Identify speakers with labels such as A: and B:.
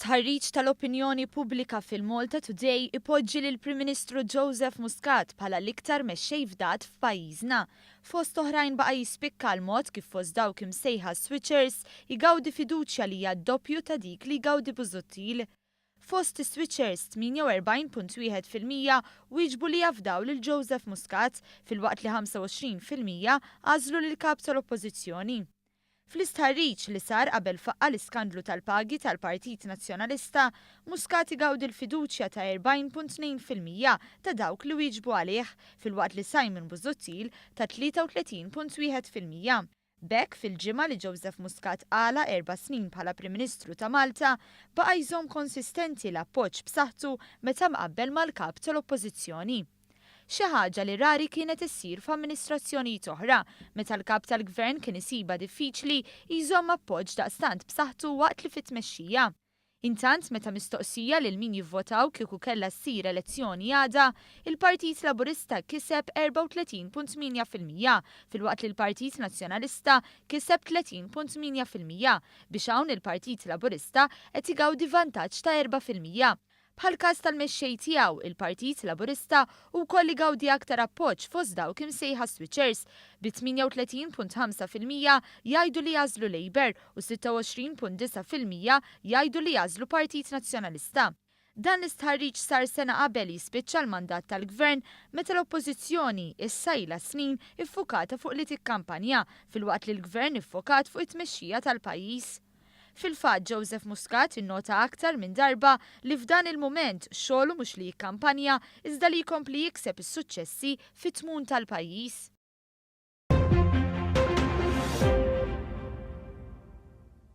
A: Stħarriġ tal-opinjoni pubblika fil-Malta Today ipoġġi lill-Prim Ministru Joseph Muscat bħala l-iktar mexxej fdat f'pajjiżna. Fost oħrajn baqa' jispikka l-mod kif fost dawk imsejħa switchers igawdi fiduċja li hija d-doppju ta' dik li jgawdi Busuttil. Fost is-switchers, 48.1% wieġbu li jafdaw lil Joseph Muscat filwaqt li 25% għażlu lill-Kap tal-Oppożizzjoni. Fl-istħarriġ li sar qabel faqqa' l-iskandlu tal-pagi tal-Partit Nazzjonalista, Muscat igawdi l-fiduċja ta' 40.2% ta' dawk li wieġbu għalih filwaqt li Simon Busuttil ta' 33.1%. B'hekk fil-ġimgħa li Joseph Muscat għalaq 4 snin bħala Prim Ministru ta' Malta, baqa' jżomm konsistenti l-appoġġ b'saħħtu meta mqabbel mal-kap tal-Oppożizzjoni. Xi ħaġa li rari kienet issir f'amministrazzjonijiet oħra meta l-kap tal-gvern kien isibha diffiċli jżomm appoġġ daqstant b'saħħtu waqt li fit-tmexxija. Intant meta mistoqsija lil min jivvotaw kieku kellha ssir elezzjoni għada, il-Partit Laburista kiseb 34.8% filwaqt li l-Partit Nazzjonalista kiseb 30.8% biex hawn il-Partit Laburista qed igawdi vantaġġ ta' 4%. Bħal każ tal-mexxej tiegħu, il-Partit Laburista wkoll igawdi aktar appoġġ fost dawk imsejħa switchers bi 38.5% jgħidu li jagħżlu Labour u 26.9% jgħidu li jagħżlu Partit Nazzjonalista. Dan l-istħarriġ sar sena qabel jispiċċa l-mandat tal-gvern meta l-oppożizzjoni issa ilha snin iffukata fuq li tikkampanja filwaqt li l-gvern iffokat fuq it-tmexxija tal-pajjiż. Fil-fatt Joseph Muscat innota aktar minn darba li f'dan il-mument xogħlu mhux li jikkampanja iżda li jkompli jikseb is-suċċessi fit-tmun tal-pajjiż.